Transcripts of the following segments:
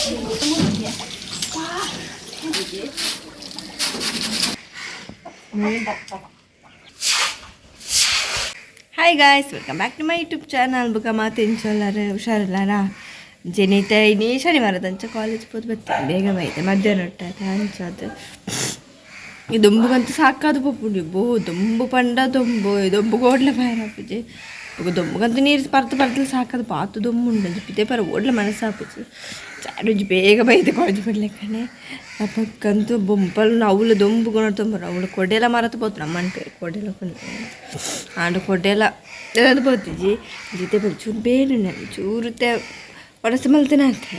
Hi guys, welcome back to my YouTube channel. ಬುಕ್ಕ ಮಾತೆಂಚೊಲ್ಲಾರ ಹುಷಾರಿಲ್ಲಾರ ಜನಿತ ಇನಿ ಶನಿವಾರ ತಂಚ ಕಾಲೇಜ್ ಪೋದು ಬತ್ತೆ ಬೇಗ ಬೈತೆ ಮಧ್ಯಾಹ್ನ ಒಟ್ಟಾತ ಅಂಚಾದ ಈ ದೊಂಬುಗಂತೂ ಸಾಕಾದು ಪೋಪುಂಡು ಬೋ ದೊಂಬು ಪಂಡ ದೊಂಬು ದೊಂಬು ಓಡ್ಲ ಬಾಯರ್ ಆಪುಜಿ ಬೊಕ ದೊಂಬುಗಂತೂ ನೀರು ಪರ್ತು ಪರ್ತಲು ಸಾಕಾದು ಪಾತು ದೊಂಬು ಉಂಡು ಪಿತೆ ಪರ ಓಡ್ಲ ಮನಸ್ಸಾಪುಜಿ ಚಾರುಜಿ ಬೇಗ ಬೈತೆ ಕಾಲೇಜ್ ಬರ್ಲಿಕ್ಕನೆ ಅಪಕ್ಕಂತೂ ಬೊಂಪಲ್ ಅವ್ಲು ದೊಂಬು ಕೊನೊತ್ತೊಂಬರು ಅವ್ಲು ಕೊಡೆಲ ಮರತು ಪೋತು ನಮ್ಮನ ಪೇರು ಕೊಡೆಲ ಆಂಡ ಕೊಡೆಲ ಅದು ಪೋತಿಜಿ ಜಿತೆ ಬಲ್ಲಿ ಚೂರು ಬೇಲು ಚೂರು ತೆ ಒಣಸು ಮಲ್ತಿನ ಅಂತೆ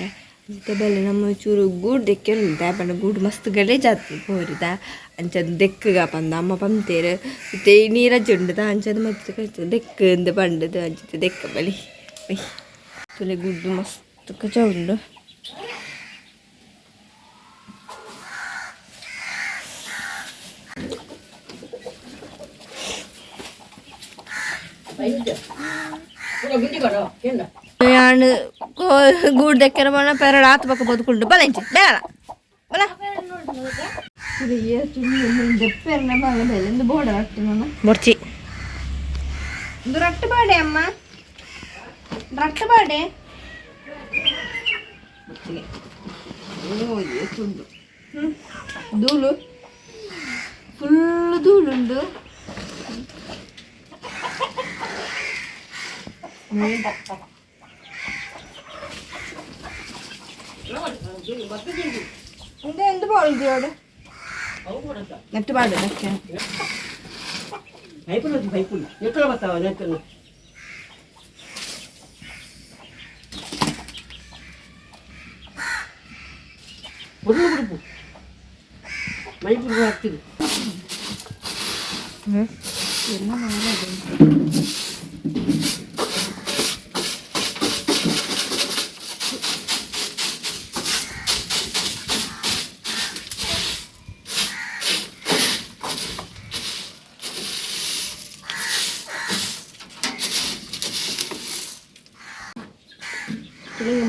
ಜಿತೆ ಬಲ್ಲಿ ನಮ್ಮ ಚೂರು ಗೂಡು ದೆಕ್ಕೆರುಂಡು ದಾಯೆ ಗೂಡು ಮಸ್ತ್ ಗಲೇಜಾತು ಪೋರಿದ ಅಂಚದ ದೆಕ್ಕುಗ ಪಂದ್ ಅಮ್ಮ ಪಂತೇರು ಇತ್ತೆ ನೀರಜ್ಜಿ ಉಂಡುದ ಅಂಚದ ಮಸ್ತ್ ದೆಕ್ಕು ಇಂದ್ ಪಂಡುದು ಅಂಚಿನ ದೆಕ್ಕ ಬಲಿ ತುಲೆ ಗುಡ್ಡು ಮಸ್ತ್ ಕಜ ಉಂಡು. ಯಾನ್ ಗೂಡು ದೆಕ್ಕೆರ ಪೋಂಡ ಪೆರಡು ಆತ್ ಬೊಕ ಪೋದು ಬಲ ಇಂಚಿ ಬೇಗ ಬಲ ಬೊರ್ಚಿ ಇಂದು ರಟ್ಟು ಬಾಡೆ ಅಮ್ಮ ರಟ್ಟು ಬಾಡೆ ಧೂಳು ಫುಲ್ ಧೂಳುಂಡು. എന്ത് പോളോട് നെറ്റ് പാട്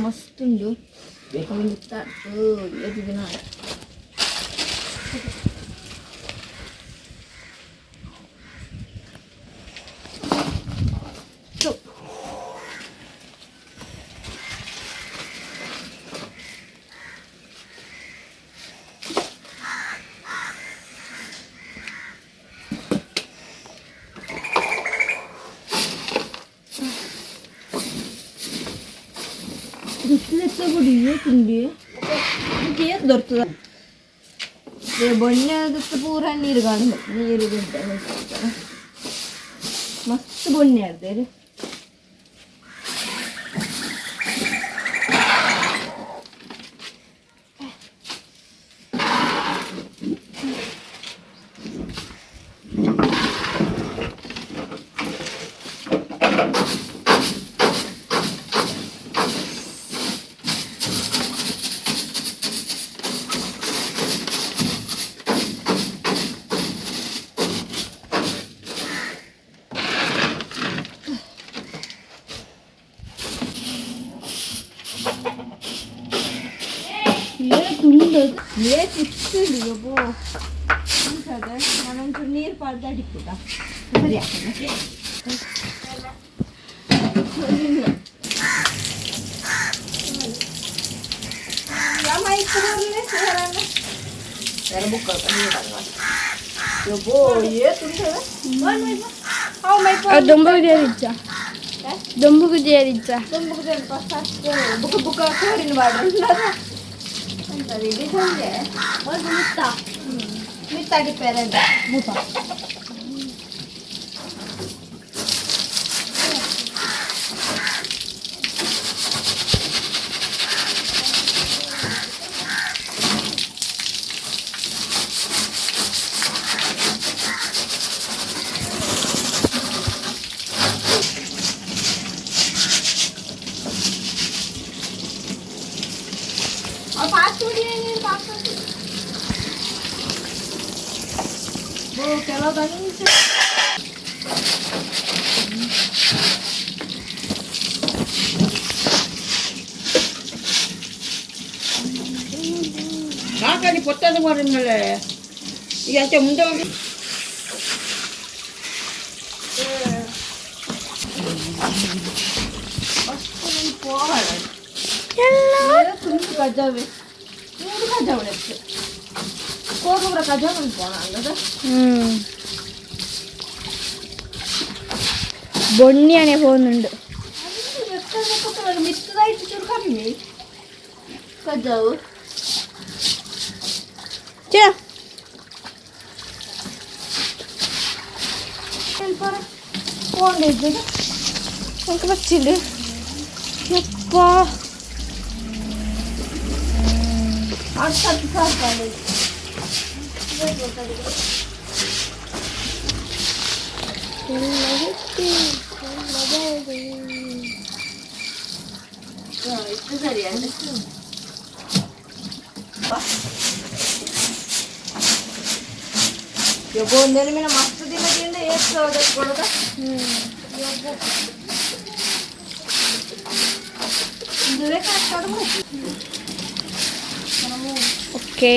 ಮಸ್ತ್ ಉಂಡು ದಿನ. ತಿಂಡಿ ಏತ್ ದೊರ್ತದ ಬೊಣ್ಣ ಪೂರ ನೀರು ಕಾಣು ನೀರು ಮಸ್ತ್ ಬೊಣ್ಣೆ ಆಡ್ದೇರು. ಏತ್ ಇತ್ತು ಬೋ ಅಂಚದ ನಾನೊಂಚೂರು ನೀರು ಪಾಡ್ದು ಅಡಿಪುಗ ಸರಿ ಆಗ್ತದೆ. ದೊಂಬುಗು ಜೇರಿಚ್ಚ ದೊಂಬುಗು ಜೇರಿಚ್ಚ ದೊಂಬುಗು ಬುಕ್ಕ ಬುಕ್ಕ ಕೋರಿನ ಬಾಡ್ರ ಮಿತ್ತ ಮಿತ್ತ ಅಡಿಪೇರ ಮೂಪ. ಕಾಕಾನಿ ಪೊತ್ತದ ಮಾರಿನಲ್ಲೇ ಈಗ ಅಂಚೆ ಮುಂದೆ ಹೋಗಿ. ತುಂಡು ಕಜಾವೆ, ತುಂಡು ಕಜಾವಳೆ, ಕೋಗಬ್ರ ಕಜಾವನ್ ಪೋಣ ಅಂದದ. ബൊണ്ണിയാണേ പോകുന്നുണ്ട്. ಮಿತ್ತದಾಯ್ತು, ಚೂರು ಕಮ್ಮಿ ಕಜಾವು. ಚೇ പോണ്ടേ? നമുക്ക് പറ്റില്ല. ಯಪ್ಪ. ಸರಿಯಾದ ಒಂದೇನು ಮೀನ ಮಸ್ತ್ ದಿನದಿಂದ ಏತ್ ಕೊಡೋದ. ಇಂದುವೇ ಕರೆಕ್ಟ್. ഓക്കേ.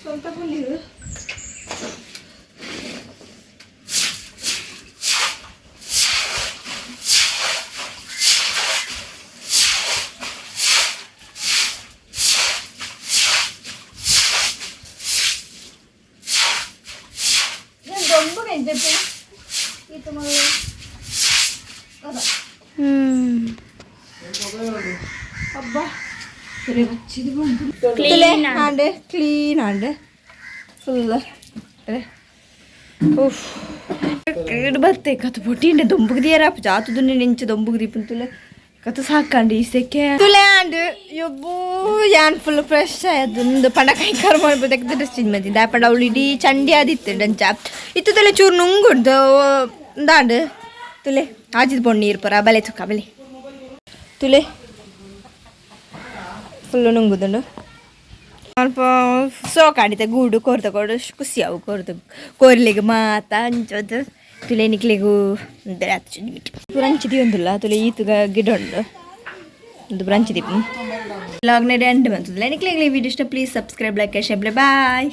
ಸ್ವಂತ ನೀರು. ದೊಂಬು ಎಂಜಪ್ಪ ಈತ. ಅಬ್ಬಾ, ക്ലീൻ. ആണ്ട്, ക്ലീൻ ആണ്ട് ഫുള്ള്. ಉಫ್, ಕೇಡು ಬತ್ತೆ ಕತ್ ಪೊಟ್ಟಿಂಡೆ ದೊಂಬುಗ್ ದಿಯರ ಜಾತುದುನ್ನೆ ನೆಂಚು ದೊಂಬುಗ್ ದೀಪುನ್ ತುಲೆ. ಕತ್ ಸಾಕಂಡು ಈ ಸೆಕೆ ತುಲೆ ಆಂಡ್. ಯೊಬ್ಬು, ಯಾನ್ ಫುಲ್ ಫ್ರೆಶ್ ಆಯ್ತು. ಪಂಡ ಕೈ ಕರ್ ಮಾಡ್ಬೋದು ಡ್ರೆಸ್ ಚೇಂಜ್ ಮಂತಿ ದಾಯ ಪಂಡ ಅವಳು ಇಡೀ ಚಂಡಿ ಆದಿತ್ತು ಡಂಚ ಇತ್ತು. ತುಲೆ ಚೂರು ನುಂಗುಂಡು ಇಂದಾಂಡು. ತುಲೆ ಆಜಿದ್ ಪೊಣ್ಣು ನೀರು ಪರ ಬಲೆ ತುಕ್ಕ ಬಲೆ. ತುಲೆ, ಫುಲ್ಲು ನುಂಗುದುಂಡು. ಅಲ್ಪ ಸೋಕಾಡಿತ ಗೂಡು ಕೊರ್ತ ಕೊಡು, ಖುಷಿ ಅವು ಕೊರ್ದು ಕೋರ್ಲಿಗೆ ಮಾತ ಅಂಚೋದು. ತುಲೆ ನಿಕ್ಲೆಗು ಬ್ರಂಚ್ ದಿಯೊಂದುಲ್ಲ. ತುಲೆ ಈತುಗ ಗಿಡ ಉಂಡು, ಒಂದು ಬ್ರಂಚ್ ದೀಪ ಲಾಗ್ನ ಎಂಡ್ ಬಂತದಲ್ಲ. ನಿಕ್ಲೆಗ್ ಈ ವಿಡಿಯೋ ಇಷ್ಟ, please subscribe, like, share. Bye.